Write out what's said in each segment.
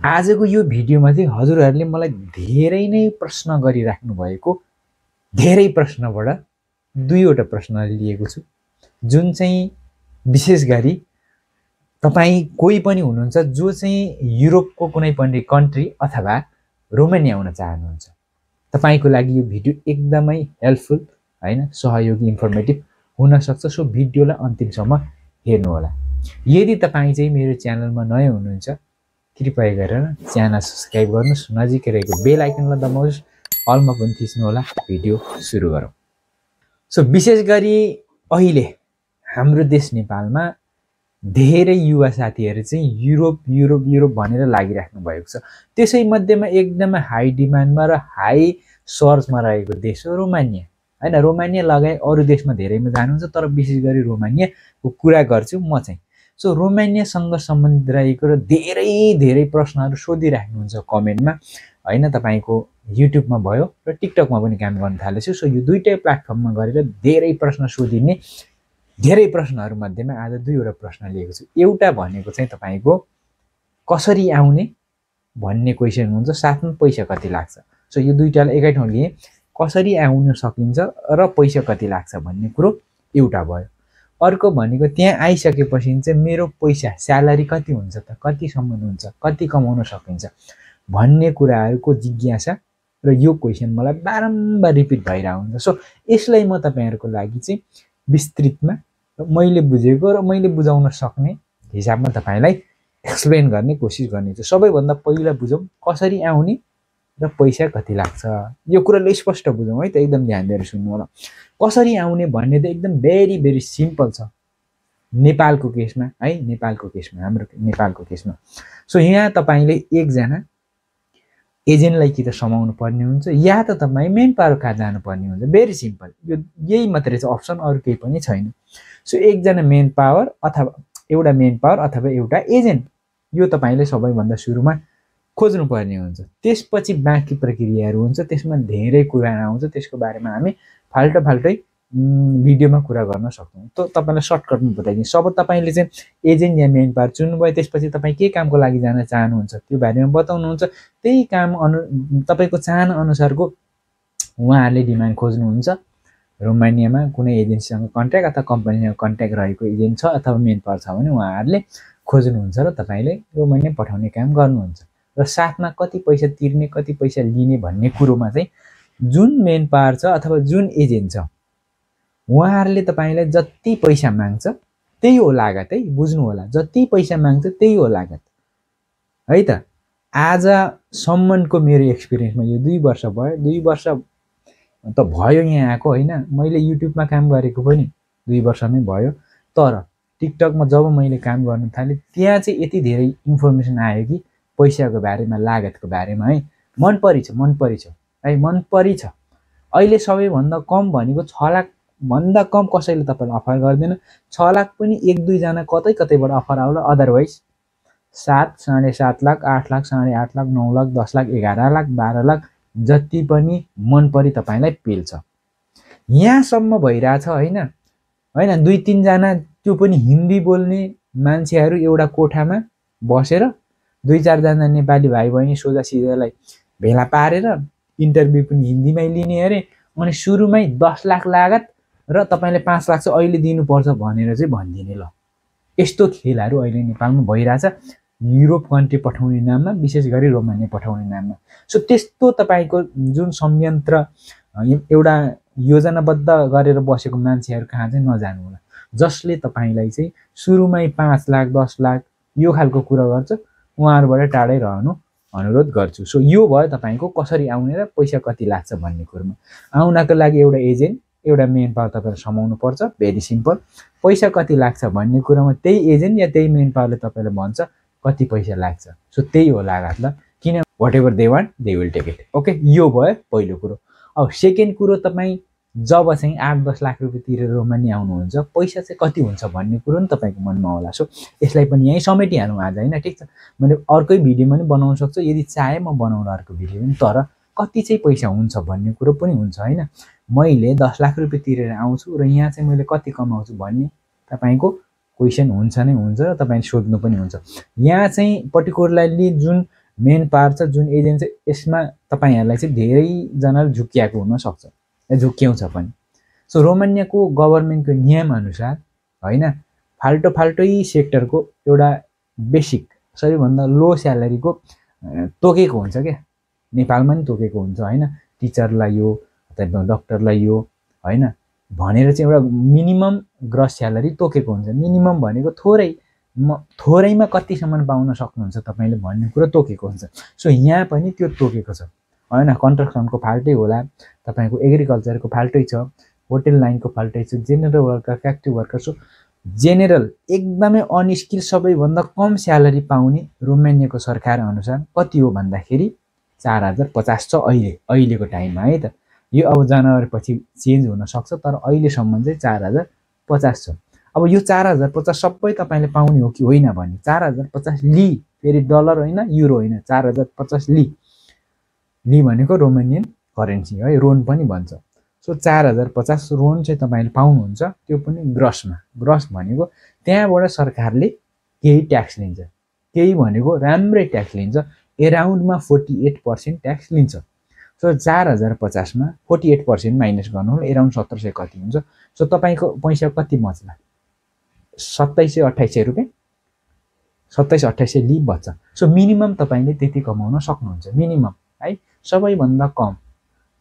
आजको यो भिडियोमा चाहिँ हजुरहरूले मलाई धेरै नै प्रश्न गरिराख्नु भएको धेरै प्रश्नबाट दुईवटा प्रश्न लिएको छु, जुन चाहिँ विशेष गरी तपाईँ कोही पनि हुनुहुन्छ जो चाहिँ युरोपको कुनै पनि कन्ट्री अथवा रोमानिया आउन चाहनुहुन्छ। तपाईको लागि यो भिडियो एकदमै हेल्पफुल हैन, सहयोगी इन्फर्मेटिभ हुन सक्छ। सो भिडियोलाई अन्तिमसम्म हेर्नु होला। यदि तपाईँ चाहिँ मेरो च्यानलमा नयाँ हुनुहुन्छ, कृपया गरेर च्यानल सब्स्क्राइब गर्नुस्, नजिकै रहेको बेल आइकनलाई दबाउनुस्, अलमा पनि थिच्नु होला। भिडियो सुरु गरौँ। सो विशेष गरी अहिले हाम्रो देश नेपालमा धेरै युवा साथीहरू चाहिँ युरोप युरोप युरोप भनेर लागिराख्नु भएको छ। त्यसै मध्येमा एकदमै हाई डिमान्डमा र हाई सर्चमा रहेको देश हो रोमानिया हैन। रोमानिया लगायत अरू देशमा धेरैमा जानुहुन्छ, तर विशेष गरी रोमानियाको कुरा गर्छु म चाहिँ। सो रोमानियासँग सम्बन्धित रहेको र धेरै धेरै प्रश्नहरू सोधिराख्नुहुन्छ कमेन्टमा हैन। तपाईको युट्युबमा भयो र टिकटकमा पनि काम गर्न थालेछु। सो यो दुईटै प्लेटफर्ममा गरेर धेरै प्रश्न सोधिने, धेरै प्रश्नहरू मध्येमा आज दुईवटा प्रश्न लिएको छु। एउटा भनेको चाहिँ तपाईको कसरी आउने भन्ने क्वेशन हुन्छ, साथमा पैसा कति लाग्छ। सो यो दुईटालाई एकै ठाउँ लिए कसरी आउन सकिन्छ र पैसा कति लाग्छ भन्ने कुरो एउटा भयो। अर्को भनेको त्यहाँ आइसकेपछि चाहिँ मेरो पैसा स्यालेरी कति हुन्छ त, कतिसम्म हुन्छ, कति कमाउन सकिन्छ भन्ने कुराहरूको जिज्ञासा र यो क्वेशन मलाई बारम्बार रिपिट भइरहेको हुन्छ। सो यसलाई म तपाईहरुको लागि चाहिँ विस्तृतमा मैले बुझेको र मैले बुझाउन सक्ने हिसाबमा तपाईलाई एक्सप्लेन गर्ने कोसिस गर्नेछु। सबैभन्दा पहिला बुझौं कसरी आउने र पैसा कति लाग्छ। यो कुराले स्पष्ट बुझौं है त, एकदम ध्यान दिएर सुन्नु होला। कसरी आउने भन्ने त एकदम भेरी भेरी सिम्पल छ नेपालको केसमा है, नेपालको केसमा, हाम्रो नेपालको केसमा। सो यहाँ तपाईले एकजना एजेन्टलाई कि त समाउनु पर्ने हुन्छ या त तपाई मेन पावर कहाँ जानु पर्ने हुन्छ। भेरी सिम्पल, यो यही मात्रै छ अप्सन, अरु केही पनि छैन। सो एकजना मेन पावर अथवा एउटा मेन पावर अथवा एउटा एजेन्ट, यो तपाईले सबैभन्दा सुरुमा खोज्नु पर्ने हुन्छ। त्यसपछि बाँकी प्रक्रियाहरू हुन्छ, त्यसमा धेरै कुरा आउँछ, त्यसको बारेमा हामी फाल्टै भिडियोमा कुरा गर्न सक्छौं। त तपाईलाई सर्टकटमा बताइदिन्छु। सब तपाईले चाहिँ एजेन्ट या मेन पावर चुन्नुभयो, त्यसपछि तपाई के कामको लागि जान चाहनुहुन्छ त्यो बारेमा बताउनुहुन्छ। त्यही काम तपाईको चाहना अनुसारको उहाँहरूले डिमान्ड खोज्नुहुन्छ। रोमानियामा कुनै एजेन्सीसँग कन्ट्र्याक्ट अथवा कम्पनीसँग कन्ट्र्याक्ट रहेको एजेन्ट छ अथवा मेन पावर छ भने उहाँहरूले खोज्नुहुन्छ र तपाईले रोमानिया पठाउने काम गर्नुहुन्छ। र साथमा कति पैसा तिर्ने, कति पैसा लिने भन्ने कुरोमा चाहिँ जुन मेन पावर छ अथवा जुन एजेन्ट छ उहाँहरूले तपाईलाई जति पैसा माग्छ त्यही हो लागत है, बुझ्नु होला। जति पैसा माग्छ त्यही हो लागत है त। आजसम्मको मेरो एक्सपिरियन्समा यो 2 वर्ष भयो, 2 वर्ष त भयो यहाँ आएको हैन। मैले युट्युबमा काम गरेको पनि 2 वर्ष नै भयो, तर टिकटकमा जब मैले काम गर्न थाले त्यहाँ चाहिँ यति धेरै इन्फर्मेसन आयो कि पैसाको बारेमा, लागतको बारेमा है। मन परिछ है, मन परिछ। अहिले सबैभन्दा कम भनेको 6 लाख भन्दा कम कसैले तपाईलाई अफर गर्दैन। 6 लाख पनि 1-2 जना कतैबाट अफर आउला, अदरवाइज 7, 7.5 लाख, 8 लाख, 8.5 लाख, 9 लाख, 10 लाख, 11 लाख, 12 लाख जति पनि मन परि तपाईलाई पेल्छ। यहाँसम्म भइराछ हैन। 2-3 जना त्यो पनि हिन्दी बोल्ने मान्छेहरू एउटा कोठामा बसेर 2-4 जना नेपाली भाइ बहिनी सोझा सिधालाई भेला पारेर इन्टरभ्यु पनि हिन्दीमै लिने अरे, अनि सुरुमै 10 लाख लागत र तपाईले 5 लाख चाहिँ अहिले दिनुपर्छ भनेर चाहिँ भनिदिने। ल यस्तो खेलहरू अहिले नेपालमा भइराछ, युरोप कन्ट्री पठाउने नाममा, विशेष गरी रोमानिया पठाउने नाममा। सो त्यस्तो तपाईको जुन संयन्त्र एउटा योजनाबद्ध गरेर बसेको मान्छेहरू कहाँ चाहिँ नजानु होला, जसले तपाईलाई चाहिँ सुरुमै 5 लाख 10 लाख यो खालको कुरा गर्छ, उहाँहरुबाट टाढै रहनु अनुरोध गर्छु। सो यो भयो तपाईको कसरी आउने र पैसा कति लाग्छ भन्ने कुरामा। आउनको लागि एउटा एजेन्ट, एउटा मेन पावर तपाईले समाउनु पर्छ, भेरी सिम्पल। पैसा कति लाग्छ भन्ने कुरामा त्यही एजेन्ट या त्यही मेन पावरले तपाईलाई भन्छ कति पैसा लाग्छ। सो त्यही हो लागत। ल किन whatever they want they will take it. Okay, यो भयो पहिलो कुरो। अब सेकेन्ड कुरो, तपाई जब चाहिँ 8-10 लाख रुपैयाँ तिरेर रोमानिया आउनुहुन्छ, पैसा चाहिँ कति हुन्छ भन्ने कुरो नि तपाईको मनमा होला। सो यसलाई पनि यही समेटिहालौँ आज हैन, ठीक छ। मैले अर्कै भिडियोमा पनि बनाउन सक्छु, यदि चाहे म बनाउन अर्को भिडियो पनि, तर कति चाहिँ पैसा हुन्छ भन्ने कुरो पनि हुन्छ हैन। मैले 10 लाख रुपैयाँ तिरेर आउँछु र यहाँ चाहिँ मैले कति कमाउँछु भन्ने तपाईको क्वेशन हुन्छ नै हुन्छ र तपाईले सोध्नु पनि हुन्छ। यहाँ चाहिँ पर्टिकुलरली जुन मेन पावर छ जुन एजेन्ट चाहिँ यसमा तपाईहरुलाई चाहिँ धेरैजनाले झुक्क्याएको हुन सक्छ झुक्क्याउँछ पनि। सो रोमानियाको गभर्नमेन्टको नियम अनुसार हैन फाल्टै सेक्टरको एउटा बेसिक सबैभन्दा लो स्यालेरीको तोकेको हुन्छ के नेपालमा नि तोकेको हुन्छ हैन टिचरलाई यो अथवा डाक्टरलाई यो हैन भनेर चाहिँ एउटा मिनिमम ग्रस स्यालेरी तोकेको हुन्छ। मिनिमम भनेको थोरैमा कतिसम्म पाउन सक्नुहुन्छ तपाईले भन्ने कुरा तोकेको हुन्छ। सो यहाँ पनि त्यो तोकेको छ हैन कन्स्ट्रक्सनको फाल्टै होला तपाईको एग्रिकल्चरको फाल्टै छ होटल लाइनको फाल्टै छ general worker factory worker. So general एकदमै अनस्किल सबैभन्दा कम स्यालेरी पाउने रोमानियाको सरकार अनुसार कति हो भन्दाखेरि 4050 छ अहिलेको टाइममा है त। यो अब जनवरी पछि चेन्ज हुन सक्छ तर अहिलेसम्म चाहिँ 4050 छ। अब यो 4050 सबै तपाईले पाउने हो कि होइन भने 4050 ली फेरि डलर होइन युरो होइन 4050 ली भनेको रोमानियन करेन्सी है रोन पनि भन्छ। सो 4050 रोन चाहिँ तपाईले पाउनुहुन्छ त्यो पनि ग्रसमा। ग्रस भनेको त्यहाँबाट सरकारले केही ट्याक्स लिन्छ केही भनेको राम्रै ट्याक्स लिन्छ एराउन्डमा 48% ट्याक्स लिन्छ। सो 4050 मा 48% माइनस गर्नु एराउन्ड 1700 कति हुन्छ। सो तपाईको पैसा कति बच्ला 2700-2800 रुपैयाँ 2700-2800 ली बच्छ। सो मिनिमम तपाईले त्यति कमाउन सक्नुहुन्छ मिनिमम है सबैभन्दा कम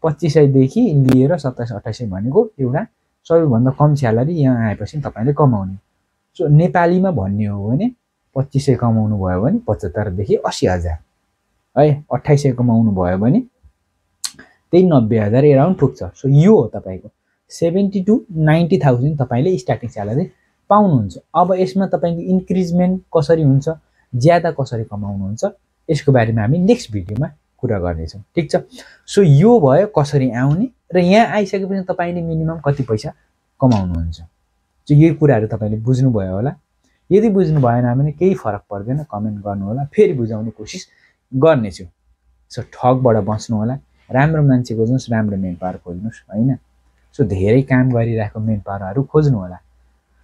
2500 देखि लिएर 2700-2800 भनेको एउटा सबैभन्दा कम स्यालेरी यहाँ आएपछि तपाईले कमाउने। सो नेपालीमा भन्ने हो भने 2500 कमाउनु भयो भने 75 देखि 80000 है 2800 कमाउनु भयो भने त्यही 90000 एराउन्ड पुग्छ। सो यो हो तपाईको 70 to 90,000 तपाईले स्टार्टिङ स्यालेरी पाउनुहुन्छ। अब यसमा तपाईको इन्क्रिजमेन्ट कसरी हुन्छ ज्यादा कसरी कमाउनुहुन्छ यसको बारेमा हामी नेक्स्ट भिडियोमा कुरा गर्नेछौँ ठीक छ। सो यो भयो कसरी आउने र यहाँ आइसकेपछि तपाईले मिनिमम कति पैसा कमाउनुहुन्छ। सो यही कुराहरु तपाईले बुझ्नु भयो होला। यदि बुझ्नु भएन भने केही फरक पर्दैन कमेन्ट गर्नु होला फेरि बुझाउने कोसिस गर्नेछु। सो ठगबाट बच्नु होला राम्रो मान्छे खोज्नुस् राम्रो मेन पावर खोज्नुस् हैन। सो धेरै काम गरिरहेको मेन पावरहरु खोज्नु होला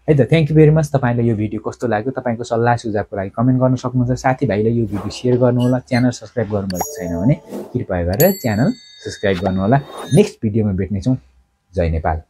है त। Thank you very much. तपाईलाई यो भिडियो कस्तो लाग्यो तपाईको सल्लाह सुझावको लागि कमेन्ट गर्न सक्नुहुन्छ। साथीभाइले यो भिडियो शेयर गर्नु होला च्यानल सब्स्क्राइब गर्नुभएको छैन भने कृपया गरेर च्यानल सब्स्क्राइब गर्नु होला। नेक्स्ट भिडियोमा भेट्ने छौं। जय नेपाल।